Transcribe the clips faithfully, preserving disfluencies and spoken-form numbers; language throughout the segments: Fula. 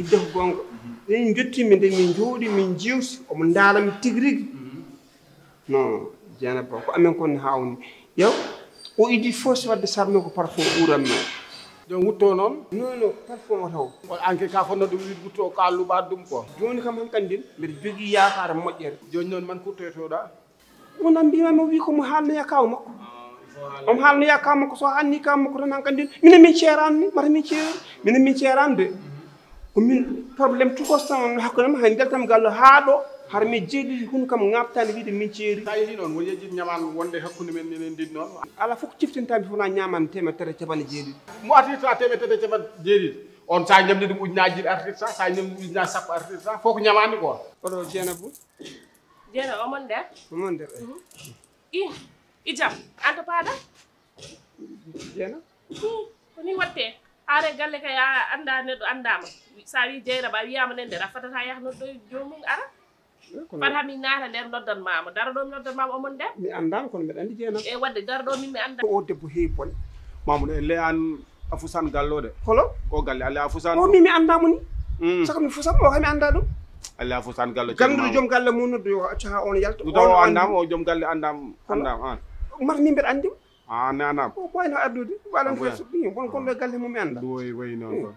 Idde ko goonga. Min njottii, min nde min njooɗi, min njewti, omo ndaala mi tigi rigi. Non, Jeynaba, ko amen kon haa woni. Yow, o idi fof si waɗde sarno ko parfum ɓuuran men. Ɗon wutto noon? Non, non, parfum o taw. On anke ka fonnode wiide wutto o ka luɓaade ɗum ko? Jooni kam hankandi mbiɗa jogii yaakaare moƴƴere. Jooni noon man kuttoytoɗaa? Wona mbiyma mi wi ko mo haalnoya kaw makko. Omo haalnoya kaw makko, so haalni kaw makko tan hankandi minen min ceerani ni, mata min ceeri, minen min ceerani de. Ko min problème tugos tan on hakkunde ma, hay njaltam gallo haa ɗo, hara min jeeɗiɗi hun kam ŋaabtaani wiide min ceeri. Sa yehi noon, won yejjit ñaman wonde hakkunde men minen ɗiɗi noon? Ala fof ko ciftintami fof na ñaman temettete capanɗe jeeɗiɗi. Mo artirta temettete capanɗe jeeɗiɗi, on sa ñamde ɗum ujunaaji ɗiɗi artirta, sa ñamde ɗum ujunaaji sappo artirta, fof ko ñamani ko. Oɗo Jeynaba. Jeynaba, omon nder? Omon nder. I, i jam, an to paaɗa? Jeynaba. Ko ni watte? Haare galle kay a annda neɗɗo anndaama. Sa wi Jeynaba, a wiyama nen nder, a fatata yah noddo joomum ara. Fat hami naata nder noddan mama. Dara ɗo mi noddan mama omon nder. Mi anndaama kono mbeɗa anndi Jeynaba. E wadde dara ɗo min mi annda. O debbo heewi bone. Mamoudou, elle an a fusan gallo de. Holo? Ko galle alle a fusan. O min mi anndaama ni. Mm. Saka mi fusan o kay mi annda ɗum. Alle a fusan gallo. Ganduɗo joom galle mum noddu yo accu haa on yalta. Ɗum taw o anndaama, o joom galle anndaama, anndaama an. Mata min mbeɗa anndi mo. A nanam. O ɓooyno addude. Waɗan ko suɓɓi. Won kon ɗo galle mum mi annda. Ɗum woyi, woyi noon kon.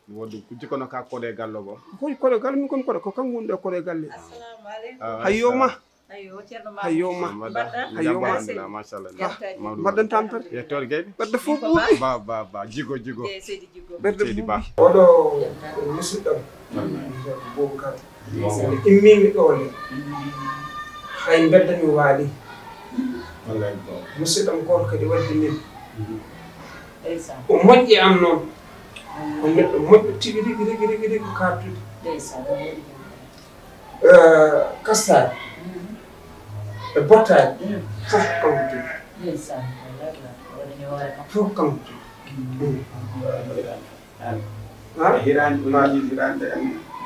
Woodi kujji kono ka koɗe gallo go. Ko koɗe gallo min kon koɗe ko kanko woni ɗo koɗe galle. Assalamu aleykum. Hayyo ma. Ayo, Ceerno Mamoudou. Hayyo ma. Mbaɗɗa? Hayyo ma. Alhamdulillah, machallah. Mbaɗɗon tampere. Yettoor gayɓe. Ɓerɗe fof ɓuuɓi. Ba, ba, ba, jigo, jigo. Ɓerɗe ɓuuɓi. Oɗo musidɗo. Boubacar. Immimi ɗo nde. Hay mbedda mi waali. Musidɗo am gooto kadi waddi min. O moƴƴi am noon. O neɗɗo moƴƴo tigi rigi, rigi, rigi, rigi ko kaartude. Kastaade. E bottaade. Fof kanko tigi. Fof kanko tigi. Hiraande o yiɗi hiraande en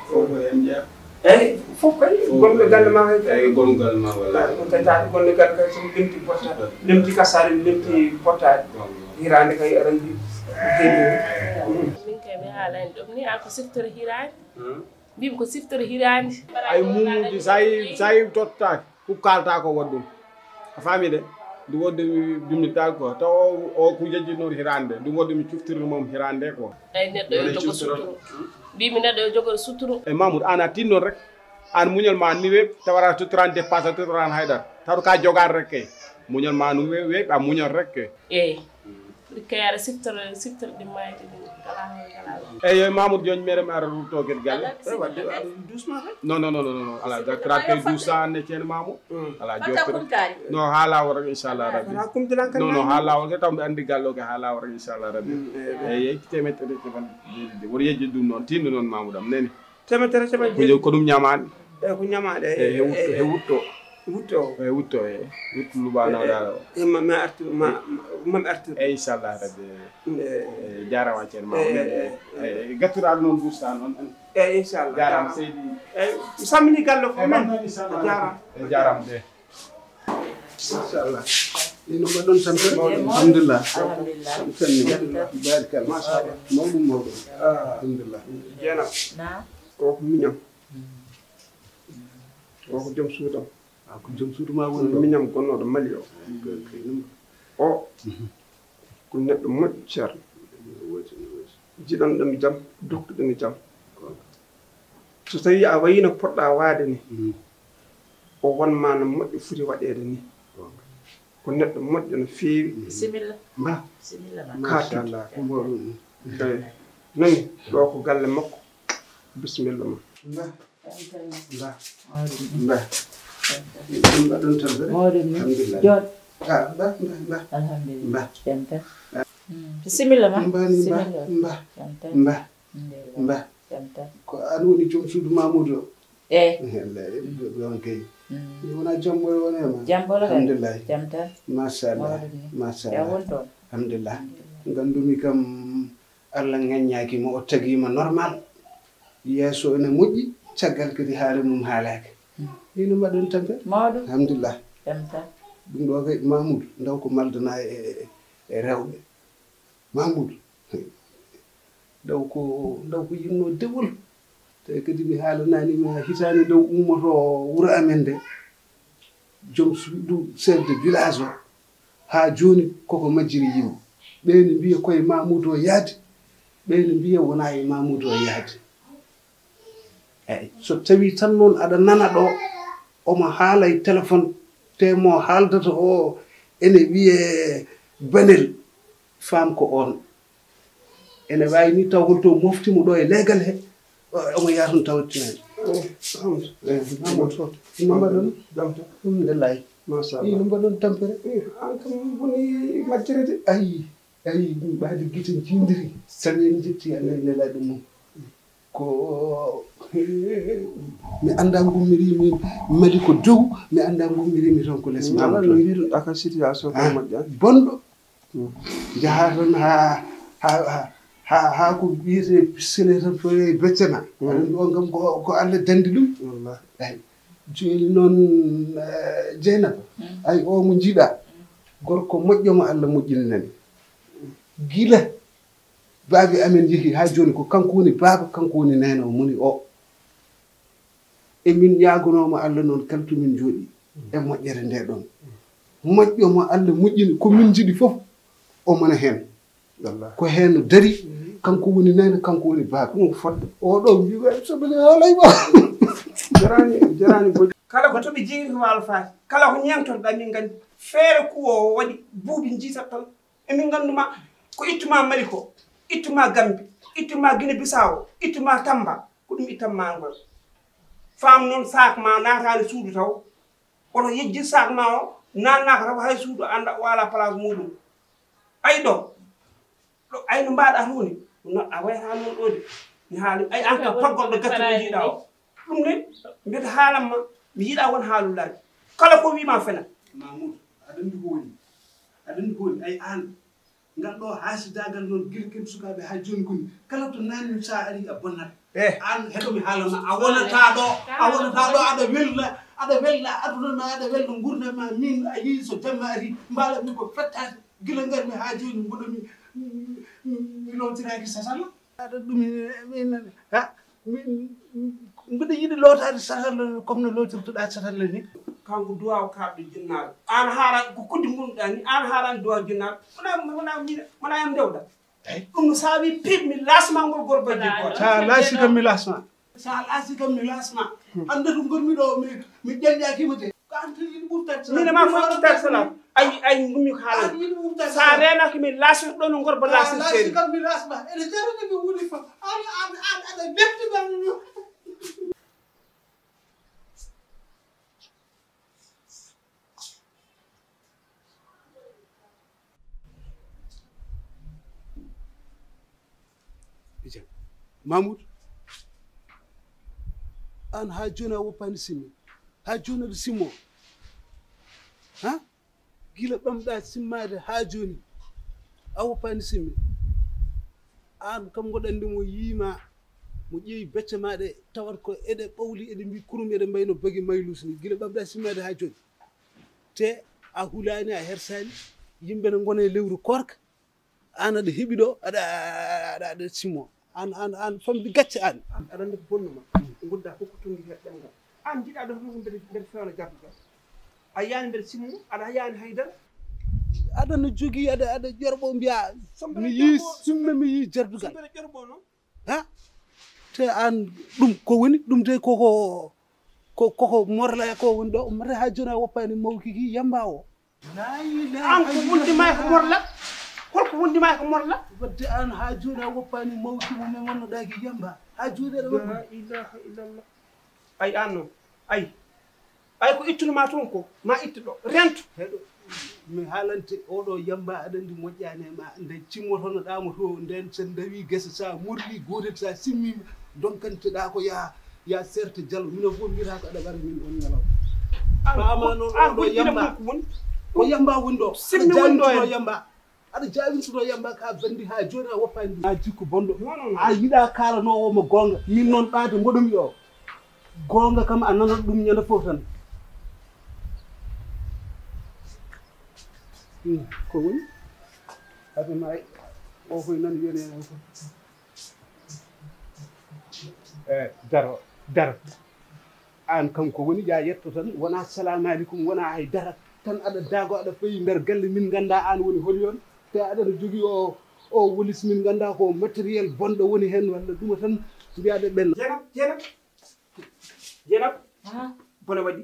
fof ko heen jeyaa. Eyi, fof kay gonɓe galle ma kay. Eyi, gonɓe galle ma wallaahi. Ɗum kay taati gonɓe galle kay somi limti bottaade, limti kasaade, limti bottaade. Hiraande kay aɗa anndi. Min kay mi haalani ɗum ni an ko siftere hiraande. Mbimi ko siftere hiraande. Ay mumuji sa yi sa yi tottaaki. Ko kaalta ko waɗi ɗum. A faami de? Ndu wodde mi jummittaako ko. Taw o, o ko jejjitnoo hiraande. Ndu wodde mi cuftirde mum hiraande ko. Eyi, neɗɗo yo jogo suturu. Mbimi neɗɗo yo jogo suturu. E Mamoudou, an a tinnoon rek. An muñal ma ni weeɓi, tawata tottiraan dépasse, tottiraan haydara. Taw ka jogaade rek kay. Muñal ma no weeɓi, weeɓi, a muñal rek kay. Eyi. Ɓuri kay aɗa siftora, siftora ɗi maayde ɗin. Kala hol, kala hol. Eyi, yo Mamoudou jooni mere mi ara rutto kadi galle. Ala, bisimilla. Eyi, wadde aɗa doucement kay. Non, non, non, non, non. Ala, bisimilla, gartiraɗo kay yo fotde. Doucement ne ceerno Mamoudou. Mm. Ala, fotde joftere. Kuntaari. Non, haa laawol rek, inchallah rabbi. Ala kumtilan kadi. Non, non, haa laawol kay taw mbi anndi galle o kay haa laawol rek, inchallah rabbi. Mm, eyi, eyi. Eyi, yetti temettete capanɗe jeeɗiɗi. Woto yejjit ɗum noon, tinno noon Mamoudou am, nani. Temettete capanɗe jeeɗiɗi. Ko ɗum ñamaani. Eyi, ko ñamaade. Eyi, he wutto, he wutto. Wutto o. Eyi, wutto, eyi. Wutto luɓaano dara o. Eyi, ma, ma artir, ma, ma, ma artir. Eyi, inchallah rabbi. Eyi, jaaraama ceerno ma. Eyi, eyi, eyi, eyi, gattuɗaa noon duustaa noon. Eyi, inchallah. Jaaraama seydi. Eyi, mi salmini galle fof men. Eyi, inchallah. Jaaraama. Eyi, jaaraama de. Inchallah. Ino mbaɗon tampere? Alhamdulillah. Alhamdulillah. Barikalla. Machallah. Mawɗum, mawɗum. Alhamdulillah. Jeynaba. Naam. Ko ko miñam. Ko ko joom suudam. A ko joom suudu ma woni ɗo? Miñam gonnooɗo Mali o. O ko neɗɗo moƴƴo ceerno. Jiɗanɗo mi jam, dokkuɗo mi jam. So tawii a wayii no poɗɗaa waade ni, o won ma no moƴƴo foti waɗeede ni. Ko neɗɗo moƴƴo no feewi. Bisimilla. Mba. Bisimilla ma. Machallah, ko mboɗo ɗum. Eyi. Nani, ɗo ko galle makko. Bisimilla ma. Mba. Mba. Mba. Mba ɗum tan. Mawɗum ni. Alhamdulillah. Jooɗ. Ah, mba, mba, mba. Alhamdulillah. Mba. Jam tan. Bisimilla ma. Mba, mba, mba. Jam tan. Mba. Alhamdulillah. Mba. Jam tan. Ko an woni joom suudu Mamoudou o? Eyi. Wallahi, ɗon kay. Mi wona jambo e wona ma. Jambo la kay. Alhamdulillah. Jam tan. Machallah. Mawɗum ni. Machallah. Jam won toon. Alhamdulillah. Alhamdulillah. Ngandumi kam Allah ŋaññaaki mo, o tagii mo normal. Yeeso ene moƴƴi, caggal kadi haala mum haalaaka. Hino mbaɗon tampere? Mawɗo. Alhamdulillah. Jam tan. Ɗum ɗo kay Mamoudou, ndaw ko maldana e, e, e rewɓe. Mamoudou. Ndaw ko, ndaw ko yinnoo dewol. Tawi kadi mi haalanaani ma hitaande nde o ummotoo wuro amen nde. Joom suudu chef de village o, haa jooni koko majjiri yimɓe. Ɓee ne mbiya ko e Mamoudou o yahdi, ɓee ne mbiya wonaa e Mamoudou o yahdi. Eey, so tawii tan noon aɗa nana ɗo, omo haala e téléphone, te mo haaldata o ene wiyee Banel, faam ko oon. Ene waawi ni taw holto mofti mo ɗo e leegal he, o- omo yaha toon tawa tinani. Eey, Amadou. Eey, Amadou Sow. No mbaɗon? Jam tan. Alhamdulillahi. Machallah. Ii, no mbaɗon tampere? Ii, aan kam woni majjere de. Ayi, ayi, ɗum ɓaade gite njiidiri. Sawi en njetti Allah e nelaaɗo mum. Ko mi anndaa ngummiri mi Mali ko dow, mi anndaa ngummiri mi toon ko les. Wala no mbiruɗaa ka situation ka moƴƴa. Bonɗo. Njahaa toon haa, haa, haa, haa, haa ko wiyetee sele tan to e beccana. Aɗa anndi on kam ko, ko Allah danndi ɗum. Wallahi. Eey. Jooni noon, eh, Jeynaba, ay o mo njiɗaa, gorko moƴƴo mo Allah moƴƴininani. Gila baabi amen njehi haa jooni ko kanko woni baaba, kanko woni neene o moni o. E min ñaagonooma Allah noon kala to min njooɗi e moƴƴere nde ɗon. Moƴƴo mo Allah moƴƴini ko min njiɗi fof o mona heen. Wallahi. Ko heen o dari, kanko woni neene, kanko woni baaba. Ɗum ko fodde. O ɗo mbiɗa soɓe haalay ma. Jarani, jarani bojji. Kala ko toɓi jiiri ko waalo faati. Kala ko ñeŋtotoɗaa min nganndi. Feere kuwo o waɗi buubi njiitat tan. Emin ngannduma ko ittuma Mali ko, ittuma Gambi, ittuma Gine Bisawo, ittuma Tamba, ko ɗum ittanma ngol. Faam noon saak ma naataani suudu taw. Woto yejjit saak ma o, naatnaaka taw hay suudu annda o ala place muɗum. Ay ɗo, ɗo ay no mbaɗa tuni, no a wayata noon ɗo de. Mi haali, ay an ka paggol ɗo gatta ko jiiɗa o. Ɗum ne, mbeɗa haalan ma, mi yiɗa won haalulaaji. Kala ko wima fena. Mamoudou, aɗa anndi ko woni? Aɗa anndi ko woni? Ay an, ngal ɗo haasidaagal noon, gila ken sukaaɓe haa jooni koni. Kala to naanni sa ari a bonnat. Eh. An heɗo mi haala ma, a wonata ɗo, a wonata ɗo, aɗa welna, aɗa welna aduna ma, aɗa welna ngurdam ma. Min a yii so jamma ari, mbaalan mi ko fettaade. Gila ngar mi haa jooni mboɗo mi, mi, mi, mi lowtiraaki sasala. Aɗa ɗum ene, ene, ha, mi, mi, mbiɗa yiɗi lootaade satalla comme no lootirtoɗaa satalla ni. Kanko duwaaw kaaɗɗo jinnaaɗo. Aan haara ko kuddi ngonɗaa ni, aan haarani duwaaw jinnaaɗo. Wona, wona, wona, wona yam ndewɗa. Eey. Ɗum no saabi piɓ mi laasma ngol gorbaji ko. Sa laasi kam mi laasma. Sa laasi kam mi laasma. Annda ɗum ngonmi ɗo, mi, mi ƴeñƴaaki mo de. Ko an tan yiɗi ɓurtaade sala. Min ma fof ɓurtaade sala. Ay, ay, ngummi ko haalani. An yiɗi ɓurtaade sala. Sa reenaaki min laasir ɗo no ngorba laasir seeri. Kam mi laasma. Ene jarani mi wuli fa. An, an, an, aɗa lepti ɗan. Ijan. Mamoudou, aan haa jooni a woppaani simmi. Haa jooni aɗa simmoo. Ha? Gila ɓamɗaa simmaade haa jooni, a woppaani simmi. Aan kam ngoɗa anndi mo yiima, mo ƴeewi becce maa ɗe, tawat ko eɗe ɓawli, eɗe mbii kurum, eɗe mbayno bagi maylus ni. Gila ɓamɗaa simmaade haa jooni. Te a hulaani, a hersaani, yimɓe ne ngona e lewru koorka. Aan aɗa heɓi ɗo, aɗa, aɗa, aɗa simmo. Aan, aan, aan famɗi gacce aan. Aɗa anndi ko bonnuma. Ngudda fof ko tunngi heɗɗo ngal. Aan njiɗaa ɗo fof mbeɗa, mbeɗa fewna jardugal. A yiyaani mbeɗa simmo, aɗa yiyaani haydara. Aɗa no jogii, aɗa, aɗa ƴorɓo mbiya, mi yii simme, mi yii jardugal. Mbeɗa ƴorɓo noon. Ha? Te aan ɗum ko woni? Ɗum de koko, ko, koko morla ko woni ɗo. Mata haa jooni a woppaani mawki ki yamba o. An ko wondi ma ko morla? Holko wondi ma ko morla? Wadde an haa jooni a woppaani mawki mo min wonnoɗaaki yamba. Haa jooni aɗa woppa. La ilaha illallah. Ay an noon. Ay. Ay ko ittuno ma toon ko, ma ittu ɗo. Rento. Heɗo. Mi haalante oɗo yamba aɗa anndi moƴƴaani e ma. Nde cimmotonoɗaa mo to, nden so ndawii gese sa morli gootel sa simmiima, donkanteɗaa ko yaa, yaa serte jalo. Mino fof mbiyata ko aɗa wara min on ñalawma. Faama noon ko oɗo yamba. Ko yamba woni ɗo. Simmi woni ɗo en. Aɗa jaawintuno yamba ka bandi haa jooni a woppaani ɗum. A jikku bonɗo. A yiɗa kaalanoowo mo goonga. Min noon ɓaade mboɗo mi o. Goonga kam a nanat ɗum ñande fof tan. Hmm, ko woni? Ade ma o koye nan wiyane ko. Eh, daro, daro. Aan kam ko woni ƴaa ƴetto tan, wonaa salaamu aleykum, wonaa hay dara. Tan aɗa daago, aɗa fayi nder galle, min nganndaa aan woni holi on. Te aɗa jogii o, o wolis min nganndaa ko matériel bonɗo woni heen walla ɗuma tan mbiyaɗa ɓenna. Jenab, Jenab, Jenab. Ah. Bone waɗi.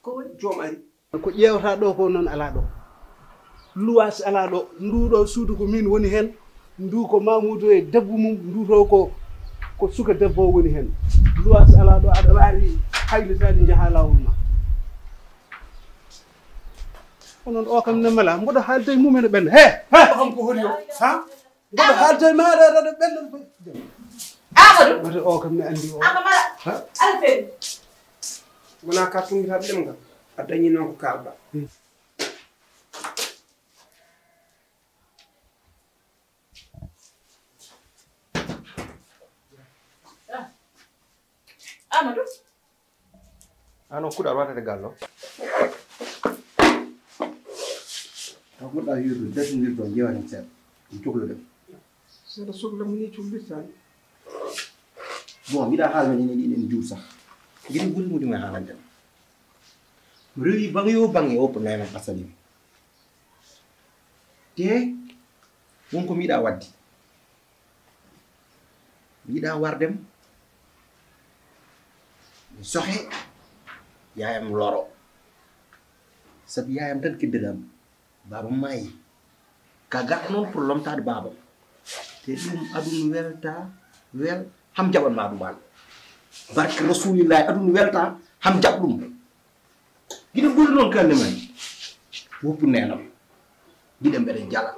Ko woni? Joom ari. Ko ƴeewata ɗo ko noon alaa ɗo. Luwaas alaa ɗo. Nduu ɗo suudu ko miin woni heen. Nduu ko Mamuudu e debbo mum. Nduu to ko, ko suka debbo o woni heen. Luwaas alaa ɗo. Aɗa waawi haylitaade njahaa laawol ma. Onon o kam ne mala. Mboɗo haalda e mum ene ɓenna. He! He! Ko kanko holi o. Ha? Mboɗo haalda e maaɗa, aɗa ɓenna. Amadou. Wata o kam ne anndi o. Ama mala. Ha? Alfred. Wona ka tungitaa ɗemngal. A dañi noon ko kaalɗa. Hmm. Ah. Amadou. Ano kuɗa watata gallo. Ko moɗɗa hirde, dasindirto, jeewani seeɗa. Ɗum cokluɗen. Seeɗa sokla mo ni cuklirtaani. Bon, mbiɗa haala men enen ɗiɗen juur sax. Mbiɗa ɓuri mudi men haalande. Rewi bange yo bange o ko nayma asali. Te won ko mbiɗa wadde. Mbiɗa wardem. Mi sohe. Yayam loro. Sabu yayam tan kiddiraam. Baaba maayi. Ka garɗo noon pour lomtaade baaba. Te ɗum aduna welta, wel, ham jaɓan ma ɗum an. Barke Rasulillahi, aduna welta, ham jaɓ ɗum. Giɗo ɓuri noon kande men. Woppu nenam. Giɗo mbeɗa jala.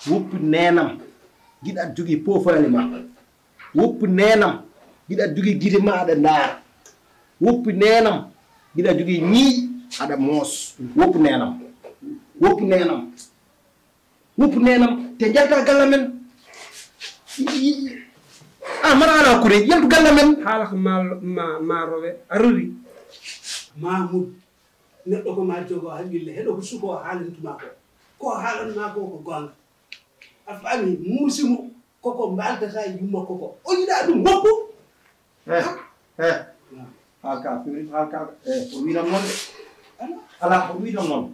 Woppu nenam. Giɗa jogii poofaali ma. Woppu nenam. Giɗa jogii gite ma aɗa ndaara. Woppu nenam. Giɗa jogii ñiiƴe aɗa moos. Woppu nenam. Woppu nenam. Woppu nenam. Te njalta galla men. A mara ala kure. Yaltu galla men. Haala ko ma, ma, ma rowe. A rowi. Mamoudou. Neɗɗo ko ma jogo haqqille. Heɗo ko suko haalantuma ko. Ko haalanma ko ko gonga. A faami, muusi mo, koko mbaaltata e yumma koko. O yiɗaa ɗum woppu. Eh, eh. Haalka, fiwri, haalka, eh, o wiiɗam noon de. Alaa, o wiiɗam noon.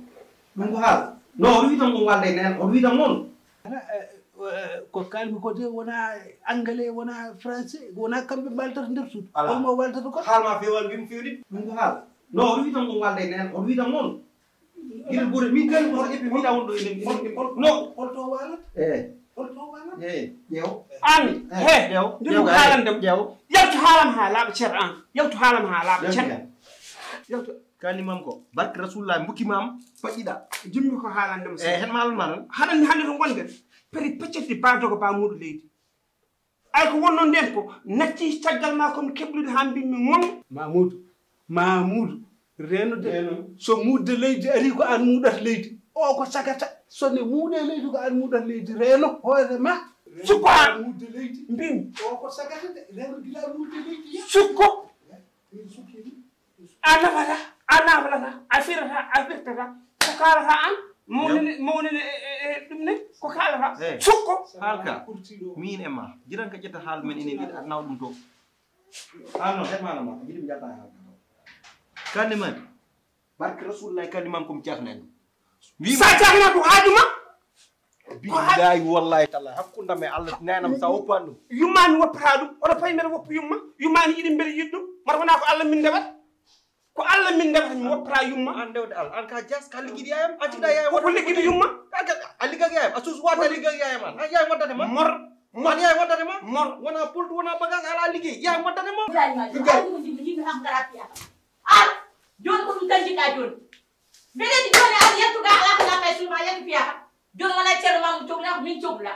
Ɗum ko haal. No, o wiiɗam ɗum walde neen, o wiiɗam noon. Alaa, eh, eh, ko kaalmi ko de wonaa anglais, wonaa français, wonaa kamɓe mbaaltata nder suudu. Alaa. Holmo waaltata ko? Haal ma feewani, mbimi feewni. Ɗum ko haal. No, o wiiɗam ɗum walde neen, o wiiɗam noon. Gila gure min kadi ko ƴeppe mbiɗa won ɗo enen. No. Holto walata? Eh. Holto walata? Eh, ƴeew. An, eh, he, ƴeew, nde ɗum haalande mo. Ƴeew. Yaltu haalam haa laaɓa cer an. Yaltu haalam haa laaɓa cer. Yaltu. Kani mam ko barke Rasulullah mbukki mam paƴƴiɗa. Jimmi ko haalande mo. Eh, hen ma lan ma lan. Haɗan hande to gonɗen. Peri peccati ba dogo ba muuɗo leydi. Ay ko wonno nden ko natti caggal ma kon keblude ha mbimmi mon. Mamoudou, Mamoudou, reeno de. Reeno. So muudde leydi ari ko an muuɗata leydi. O ko sagata. So ne muuɗe leydi ko an muuɗata leydi. Reeno hoore ma. Sukko an. Muudde leydi. Mbimi. O ko sagata de. Reeno gila muudde leydi. Sukko. Min sukki ni. A nafata, a naflata, a firata, a firtata, ko kaalata an, mawnini, mawnini e, e, e ɗum ne, ko kaalata. Eh, sukko. Haalka, min e ma, jiran ka ƴetta haal men enen ɗiɗi, a nawa ɗum to. An noon, heɓ maana ma, jiɗi mi ƴetta e haalka to. Kande man. Barke Rasulullah, kande man ko mi cakna ɗum. Sa cakna ko haaju ma? Billahi, wallahi, tallahi, hakkunde am e Allah, nenam sa woppan ɗum. Yumma mi woppata ɗum. Oɗo payi mbeɗa woppa yumma. Yumma ni yiɗi mbeɗa yiɗi ɗum. Mata wona ko Allah min ndewata. Ko Allah min ndewata, mi woppata yumma. An ndewde Allah. An ka jas, ka liggiɗi yayam. An ciɗa yayam. Koko liggiɗi yumma. An ka, a liggaki yayam. A suus wata liggaki yayam an. An yayam waddate ma. Mor. Mor. An yayam waddate ma. Mor. Wona pultu, wona bagage, ala liggey. Yayam waddate ma. Ibrahima, Ibrahima. An, jooni ko ɗum tan jiɗɗa jooni. Mbeɗen jooni an yettuga ala ko naata e suudu ma, yettu fiyata. Jooni wona Ceerno Mamoudou cohluɗa, ko min cohluɗa.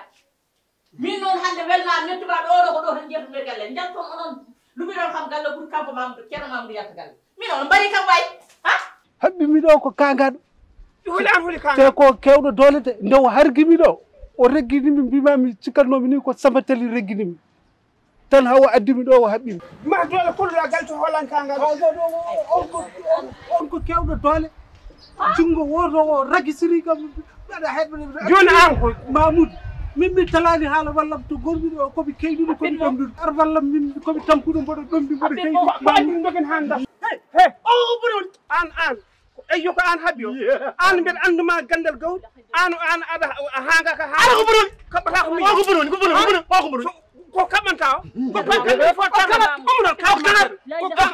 Min noon hannde welma mettuɓa ɗo, ɗo ko ɗo tan jeetu nder galle. Njalton onon lumiɗon kam galle ɓuri kanko Mamoudou, Ceerno Mamoudou yalta galle. Min on mbari kam waay, ha? Haɓɓi mi ɗo ko kangaɗo. Holi an holi kangaɗo. Te ko kewɗo doole te, nde o hargi mi ɗo, o reggini mi, mbima mi cikatnomi ni ko Samba Tali reggini mi. Tan hawa addi mi ɗo o haɓɓi mi. Ma doole kolluɗa gal to holanka ngal. On ko, on ko kewɗo doole. Junngo woto o ragisiri kam, mbaɗa heɓre. Jooni an ko Mamoudou. Min mi talaani haala, wallam to gormiɗo o, komi keyɗuɗo, komi ɗomɗuɗo. Ar wallam min komi tampuɗo, mboɗo ɗomɗi, mboɗo keyɗi. Ko addi ɗum dogen haa ngas. He, he, o, o ɓuri on. Aan, aan. Ko eyyo, ko aan haɓi o. Aan mbeɗa annduma ganndal gawri. Aan, aan aɗa, a haanga ka haa. Ala ko ɓuri on. Kaɓɓata ko min. O ko ɓuri on, ko ɓuri on, ko ɓuri on, ko ɓuri on. So, ko kaɓɓanta o. Ko kaɓɓanta o. Ko kala, ko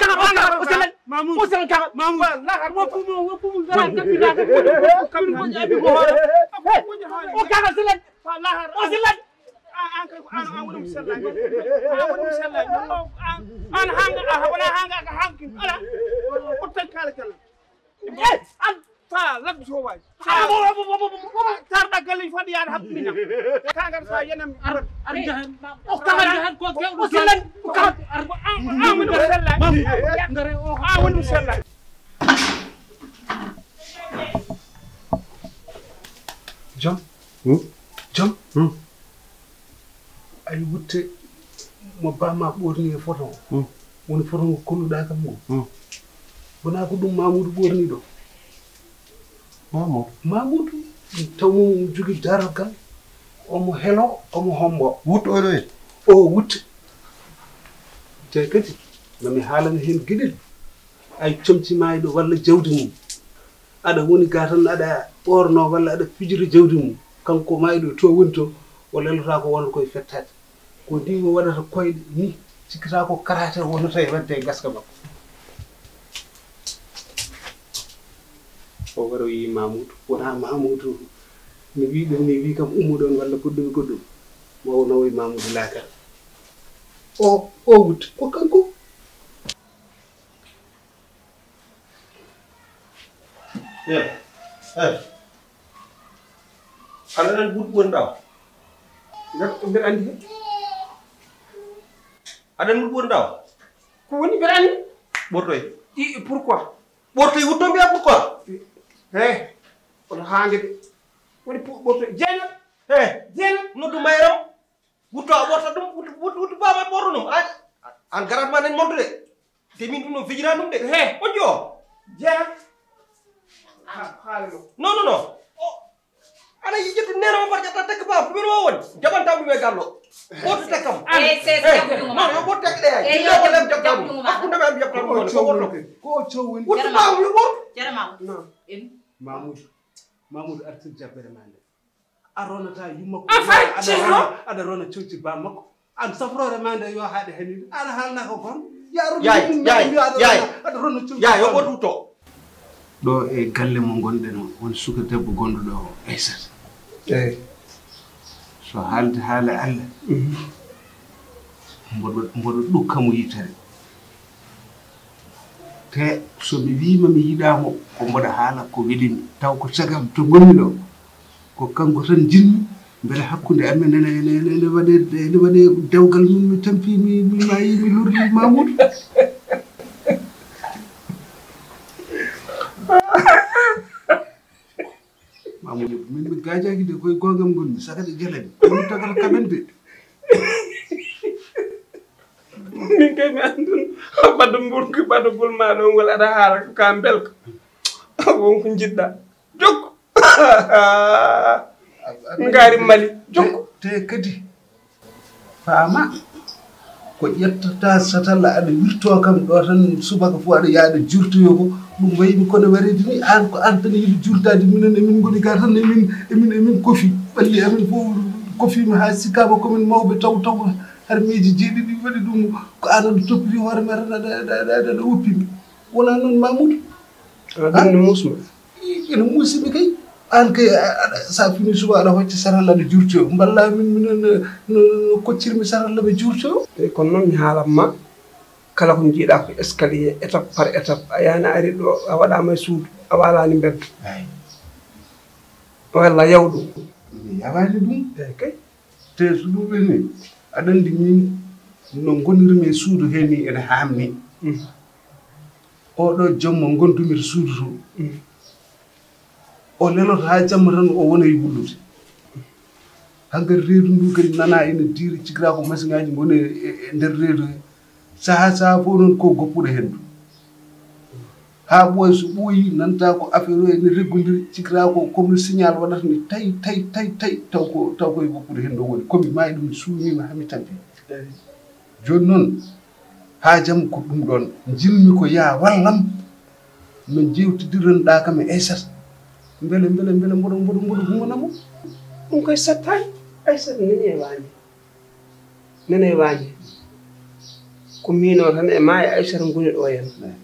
kala, ko kala, o selen. Mamoudou. O selen kala. Mamoudou. Wallahi. Woppu mo, woppu mo, ngara kaɓɓita ko. Ko kaɓɓita ko. O kala selen. Wallahi. O selen. Aan, aan kay ko aan, aan woni mo sellaani. Aan woni mo sellaani. Aan, aan haanga, a wona haanga ka haankin. Ala. O tan kala jalla. Eh, an fa laddu so waay. Ala mo, mo, mo, mo, mo, mo, tarɗa galle foti yaade haɓɓi min. Kagal sa yenem. Ar, ar jahan. O kagal jahan ko kewɗo. O selen. O kagal. Ar, an, an woni mo sellaani. Ngare o. An woni mo sellaani. Jom. Hmm? Jom. Hmm. Ay wutte mo bama ɓorni e photo. Hmm. Woni photo ngo kolluɗa kam ngo. Hmm. Wona ko ɗum Mamoudou ɓorni ɗo? Mamoudou. Mamoudou. Taw mo jogi darogal. Omo helo, omo hombo. Wutto oɗo e? O wutte. Te kadi, mami haalana hen geɗel. Ay comci mayɗo walla jawdi mum. Aɗa woni ga tan aɗa ɓorno walla aɗa fijira jawdi mum. Kanko mayɗo to woni to, o lelata ko wonata koye fettaade. Ko ni o waɗata koyɗe ni, cikkata ko karaate wonata e wadde e gaska makko. O waroyi Mamoudou, wona Mamoudou. Mi wi ɗum ni, wi kam ummuɗon walla goɗɗum e goɗɗum. Ma o nawoy Mamoudou lakara. O, o wutte, ko kanko. Eh, eh. Aɗa nan wut wonɗa o? Mbeɗa, mbeɗa anndi he. Aɗa nan wut wonɗa o? Ko woni mbeɗa anndi? Ɓortoy. I, pourquoi? Ɓortoy wutto mbiya pourquoi? Eh, on haange de. Woni pu-, ɓortoy. Jeynat. Eh, Jeynat. Noddu mayram. Wutto a ɓorta ɗum, wutto, wutto, wutto baba ɓorto ɗum. An, an garat ma nen montude. Te min ɗum ɗo fijira ɗum de. He. Moƴƴo. Jeya. Ah, haala ɗo. Non, non, non. O, aɗa yiɗi ƴettude nena o mbaɗa ƴetta tekka ba, ko min o woni. Jaɓanta ɗum e gallo. Ɓorto tekkam. Eh, c'est, c'est. Eh, jaɓu ɗum non, ma. Yo ɓorto tekka ɗe ay. Eh, yo jaɓu ɗum, jaɓu ɗum ma. Hakkunde men jaɓu ɗum. Ko o cowwoni. Ko o cowwoni. Wutto ma, yo ɓorto. Jere ma. Non. En. Mamoudou. Mamoudou, artir jabbere ma nde. A ronata yumma ko. Enfin, aɗa Ceerno rona, aɗa rona cowci ba makko. An safrore ma nde yo haɗe hanide. Aɗa haalna ko gon. Ya rona Yaay, yumma yaay, yo aɗa yaay. Rona, aɗa rona cowci. Yaay, yo ba ɓotu to. Ɗo e galle mo gonɗen o, won suka debbo gonɗo ɗo o, Aissata. Eyi. So haalde haala Allah, mhm, mboɗo, mboɗo ɗukka mo yitere. Te so mi wiima mi yiɗaa mo, ko mboɗo haala ko weli mi. Taw ko cagam to ngonmi ɗo, ko kanko tan njiɗmi. Mbele hakkunde amen ene, ene, ene, ene waɗe, ene waɗe dewgal mum, mi tampi, mi, mi maayi, mi lorri Mamoudou. Mamoudou, min mi gaajaaki de, koye goongam ngonmi, saka ɗe gelani. Kono tagal kamen de. Min kay mi anndun, ɓado mburki, ɓado gol ma ɗo ngol aɗa haala ko ka belka. Won ko njiɗɗa. Jokku. Ngaari Mali. Jokku. Te, te kadi, faama, ko ƴettata satalla aɗa wirto kam ɗo tan subaka fof aɗa yaha aɗa jurtoyo ko, ɗum waymi kono wareede ni, aan ko aan tan yiɗi jurtaade, minen emin ngoni ga tan, emin, emin, emin kofi, ɓalli amin fof kofiima haa sikkaama komin mawɓe taw taw harmeeji jeeɗiɗi waɗi ɗum, ko aan aɗa toppiti hoore ma tan aɗa, aɗa, aɗa, aɗa, aɗa woppimi. Wonaa noon Mamoudou? Aɗa ɗum ne muusma? Ina muusi mi kay. Aan kay, a, aɗa, so a fini suba aɗa hocca saralla aɗa jurtoyo. Mballa min, min, no, no, no koccirmi saralla mi jurtoyo. Eyi, kono noon mi haalan ma, kala ko njiiɗaa ko escalier, étape par étape. A yaani a ari ɗo, a waɗaama e suudu, a waalaani mbedda. Eyi. Walla yaw ɗum. Mi yawaani ɗum. Eyi kay. Te so ɗum ɓenni, aɗa anndi min no ngonirmi e suudu he ni ene haamni. Mm. Oɗo jomma ngondumi to suudu to. Mm. O leloto haa jamma tan o wona e wullude. Hankadi reedu ndu kadi nana ene diiri, cikra ko masiŋaaji ngoni e, e, e nder reedu he. Sahaa sahaa fof noon ko goppuɗo heen ɗum. Haa ɓooya, so ɓooyi, nanta ko affaire o ene reggodiri, cikkata ko comme le signal waɗata ni, tay, tay, tay, tay, taw ko, taw koye woppude heen ɗo woni. Komi maayi ɗum, mi suumiima, haa mi tampi. Jooni noon, haajam ko ɗum ɗoon. Njiɗmi ko yaa wallam no njeewtidiranɗaa kam e Aysata. Mbele, mbele, mbele mboɗo, mboɗo, mboɗo hummana mo. Ɗum koye sattaani. Aysata nani e waañde. Nani e waañde. Ko miin o tan e maa e Aysata ngoni ɗo e am.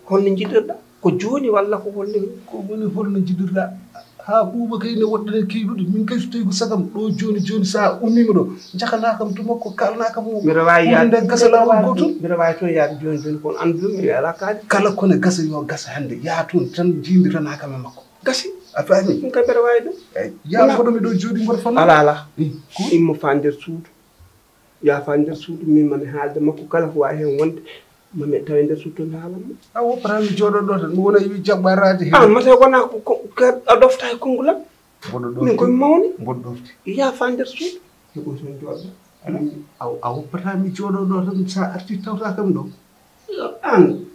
Holno njiɗirɗaa? Ko jooni walla ko holno? Ko woni holno njiɗirɗaa? Haa ɓuuɓa kay ne woɗɗanen keyɗuɗe. Min kay so tawi ko sagam ɗo jooni jooni, so a ummiima ɗo, njahanaa kam to makko, kaalanaa kam mo. Mbiɗa waawi yaade, nden gasa laawol gootol. Mbiɗa waawi toon yaade jooni jooni, kono anndu ɗum mi alaa kaali. Kala ko ne gasa yo gasa hannde. Yaa toon tan njiidiranaa kam e makko. Gasi. A faami? Ɗum kay mbiɗa waawi ɗum. Eey, yaa mboɗo mi ɗo jooɗi mboɗo fanaa. Alaa, alaa. Eey, ko? Immo faa nder suudu. Yaa faa nder suudu, min mami haalde makko kala ko waawi heen wonde, mami tawa e nder suudu toon haalan mo. A woppataa mi jooɗo ɗo tan, mi wona wi jaɓɓaraade heen. Aan mata wona ko, ko, ko a ɗofta e konngol am. Mboɗo ɗofti. Min koye mawni. Mboɗo ɗofti. Yaa faa nder suudu. Heɓo toon jooɗo. Aɗa, a, a woppataa mi jooɗo ɗo tan, so a artii tawtaa kam ɗo. Aan,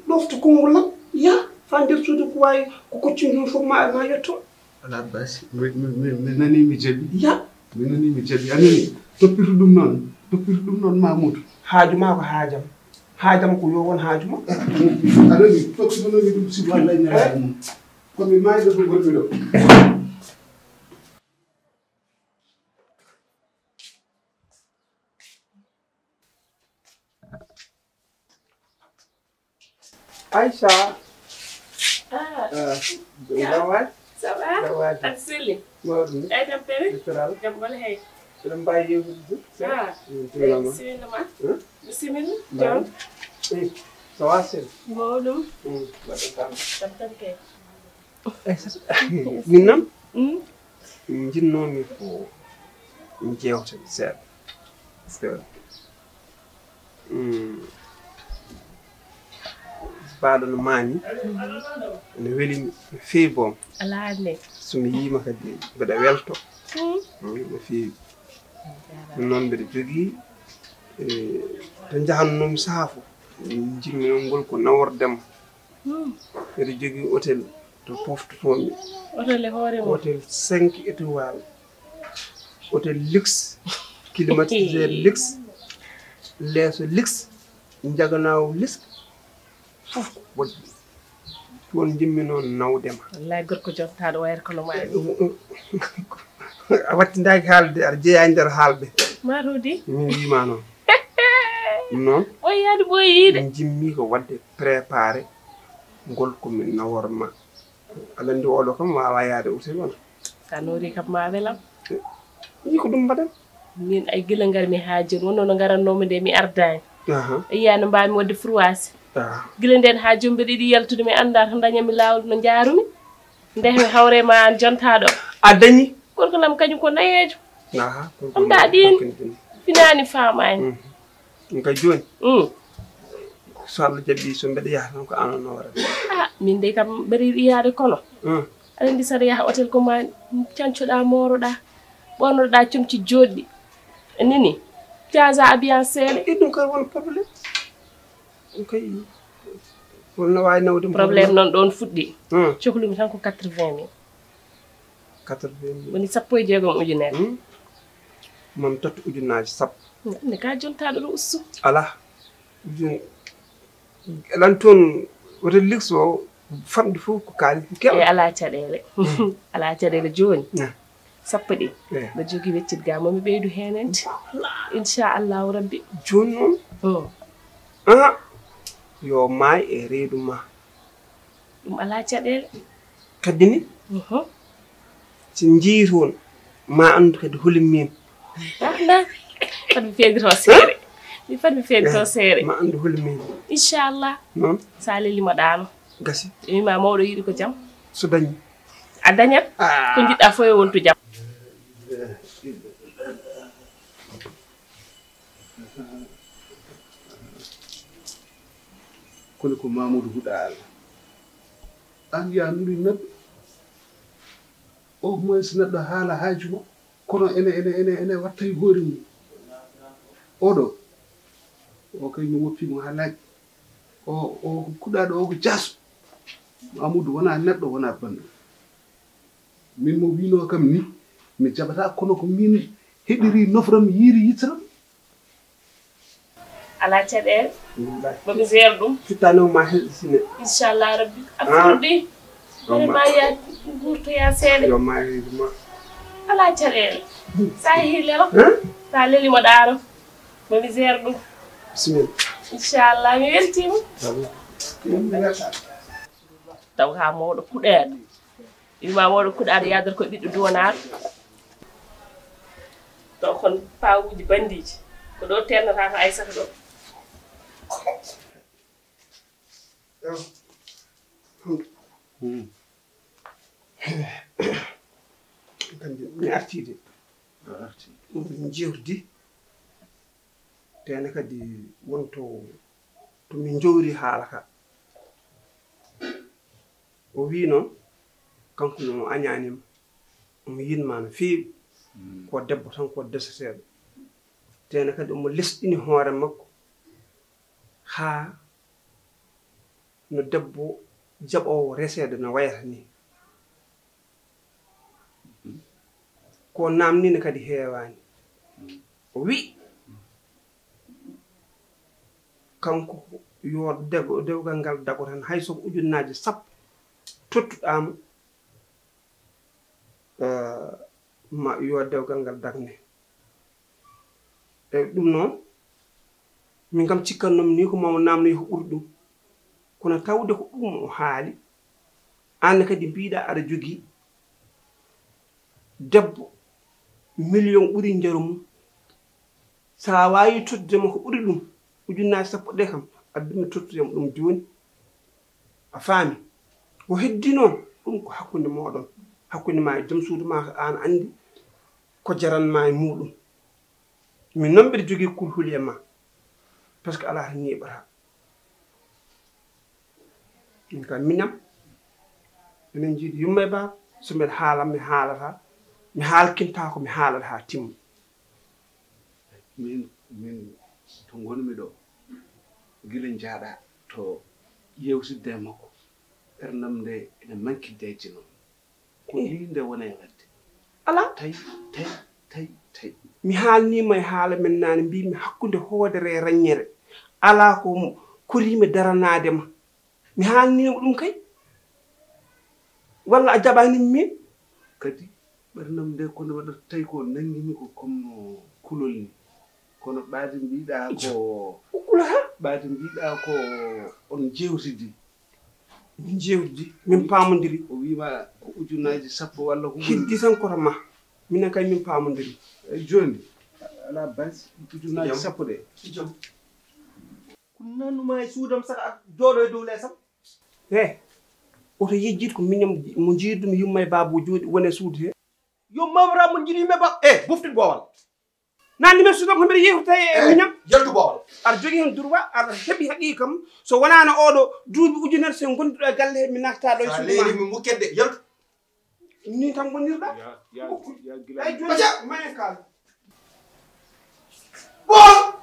ɗoftu konngol am, yaa, faa nder suudu ko waawi, ko koccumi ɗum fof ma, ma yetto. Alaa baasi, mi, mi, mi, mi nanii mi jaɓi. Yaa. Mi nanii mi jaɓi, a nanii? Toppito ɗum noon, toppito ɗum noon Mamoudou. Haaju ma ko haajam. Haajam ko yo won haaju ma. A nanii, toppito noon mi ɗum sibu Allah ñalaaɗo mum. Ko mi maayɗo to ngonmi ɗo. Aïcha. Ah, ah, ça va? Ça va? Ça va. Aɗa selli? Mawɗum. Ay, tampere? Littoral. Jam wala hey? Eɗen mbaawi yewtude de? Ah, bisimilla ma. Bisimilla. Jam. Eh, ça va, selli? Mawɗum. Hmm, mbaɗɗon tampere. Jam tan kay. Min noon, njinnoomi ko min njeewta seeɗa. Parce que, mm, baaɗo no maani, no weli mi, no feewi boom. Alaa ne. So mi yiima kadi, mbeɗa welto. Mm. Mm, no feewi. Ɗum noon mbeɗa jogii, eh, to njahannoomi sahaa fof, njiɗmi noon ngol ko nawordema. Hmm. Mbeɗa jogii hôtel to pooftotomi. Hôtel e hoore mum? Hôtel cinq étoiles. Hôtel luxe, climatiseur luxe, leeso luxe, njaganaawo luxe, fof ko bojji. Toon njiɗmi noon nawde ma. Wallaay, gorko jontaaɗo wayata kono maa. A wattindaaki haalde, aɗa jeyaa e nder haalɓe. Maa ɗum di? Min wiima noon. Ɗum noon. Ɓooyaani ɓooyiide. Min njimmi ko waɗde préparé ngol ko min nawor ma. Aɗa anndi oɗo kam waawaa yahde hôtel wona. Sa noori kam ma welam. Ni ko ɗum mbaɗen. Min ay gila ngarmi haa jooni, wonno no ngarannoomi nde mi ardaani. Aha. A yiyaa no mbaawmi waɗde froissé. Ah. Gila ndeen haa jooni mbeɗa yiɗi yaltude, mi anndaa to ndañanmi laawol no njaarumi. Nde mi hawre ma aan jontaaɗo. A dañi? Gorko lam kañum ko nayeejo. Aha, gorko. Ɗum ɗa ɗin finaani faamaani. Mm. Ɗum kay jooni. Mm. So Allah jaɓi, so mbeɗa yaha tan ko aan on nawara. Ah, min de kam mbeɗa yiɗi yaade kono. Mm. Aɗa anndi saɗa yaha hôtel ko ma cancoɗa, mooroɗa, ɓornoɗa comci jooɗɗi. Nini, caasa abiyan seeɗa. E ɗum kay won problème. Ɗum kay won no waawi nawde mo. Problème noon ɗoon fuɗɗi. Hmm. Cohlumi tan ko quatre-vingt mille. Quatre-vingt mille. Woni sappo e jeegom ujunere. Hmm. Mam tottu ujunnaaji sappo. Nde ka jontaaɗo ɗo ustu. Alaa. Ujun-, elan toon, wota luxe o famɗi fof ko kaalis keewɗo. E alaa caɗeele. Hmm. Alaa caɗeele jooni. Hmm. Sappo ɗi. Eh. Mbeɗa jogii weccit ga, mo mi ɓeydu heen en. Inchallahu Rabbi. Jooni noon. Hmm. Ah, yo maay e reedu ma. Ɗum alaa caɗeele. Kadi ni? Mhm. Si njii toon, ma anndu kadi holi min. Ah, na. Fat mi feedito seere. Mi fat mi feedito seere. Ma anndu holi min. Inchallah. Noon? Sa leli ma ɗaano. Gasi. Mi ma mawɗo yiɗi ko jam. So dañi. A dañat. Ah. Ko njiɗɗa fof e wontu jam. Kono ko Mamadou Huɗa Allah. An ya nuri neɗɗo. Au moins neɗɗo haala haaju ma. Kono ene, ene, ene, ene watta e hoore mum. Oɗo. O kay mi woppi mo haa laaɓi. O, o ko kuɗaaɗo, o ko jaaso. Amadou wonaa neɗɗo, wonaa banndum. Min mo wiinoo kam ni, mi jaɓataa, kono ko min heɗiri nofram, yiiri yitram. Alaa caɗeele. Wallaahi. Momi seer ɗum. Fittaanoo ma heɗi sine. Inchallah rabbi. A furɗi. Vraiment ya guurtoya seeɗa. Yo ma heɗi ma. Alaa caɗeele. Sa yehi lelo. Sa leli mo ɗaaro. Momi seer ɗum. Bisimilla. Inchallah mi weltiima. Taw haa mawɗo kuɗeeɗo. Wima wooɗo kuɗaaɗo yaadata koye ɓiɗɗo duwanaaɗo. Ɗo kon pawuji bandiiji ko ɗo tennata ko Aysata ɗo. Kanjum mi artiide. Min jewdi tene kadi wonto to min njowri haala ka. O wii noon kanko no añaanima, omo yiɗma no feewi. Ko debbo tan ko deseteeɗo. Tene kadi omo lesɗini hoore makko haa no debbo jaɓoowo reseede no wayata ni. Ko namnini kadi heewaani. O wi' kanko yo dewgal ngal dago tan hay so ko ujunnaaji sappo tottuɗaa mo, ma yo dewgal ngal dagne. Eyi ɗum noon min kam cikkannoomi ni ko mamo namnoyi ko ɓuri ɗum, kono tawde ko ɗum o haali. Aan kadi mbiɗa aɗa jogii debbo million ɓuri njaru mum, so a waawi tottude mo ko ɓuri ɗum ujunnaaji sappo ɗe kam, addu mi tottude mo ɗum jooni. A faami? Ko heddi noon ɗum ko hakkunde mooɗon, hakkunde ma e joom suudu ma, ko aan anndi ko jaran ma e muuɗum. Min noon mbiɗa jogii kulhuli e ma, parce que alaa tan ñiiɓata. Min kam minam enen njiiɗi yumma e baaba, so mbeɗa haala mi haalata, mi haalkinta ko mi haalata haa timma. Min min to ngonmi ɗo gila njaaɗa to yewtidde e makko, ɓerdam nde ene manki jayji noon. Ko ɗi nde wona e waɗde. Alaa. Tawi tawi tawi tawi. Mi haalniima e haala men naane, mbiimi hakkunde hoodere e raññere alaa ko koriimi daranaade ma. Mi haalniima ɗum kay. Walla a jaɓaani min? Kadi ɓerdam nde ko nde waɗata tawi ko nanngimi ko comme kulol ni. Kono ɓaade mbiɗa ko Ukkula ha. Ɓaade mbiɗa ko on jewtidi. Min jewtidi, min paamodiri. O wiima ko ujunnaaji sappo walla ko ɓuri. Heddi tan koto ma. Minen kay min paamodiri. Eyi jooni alaa basi ujunnaaji sappo ɗe. Ko nannuma e suudam saka a jooɗo e dow leesam. He, oto yejjit ko miñam mo njiirdumi yumma e baaba o jooɗi wona e suudu he. Yo mawra mo njiɗi yumma e baaba e boftude boowal. Nanni men suudam ko mbeɗa yewta e miñam. Yaltu boowal. Aɗa jogii heen droit, aɗa heɓi haqiiqa kam. So wonaano oɗo duuɓi ujunere so ngonduɗo e galle he mi natta ɗo e suudu ma. Leeri mi mukket de, yaltu. Ni tan ngonirɗa. Ya ya ya gila. Ay jooni mayen kaal. Bon.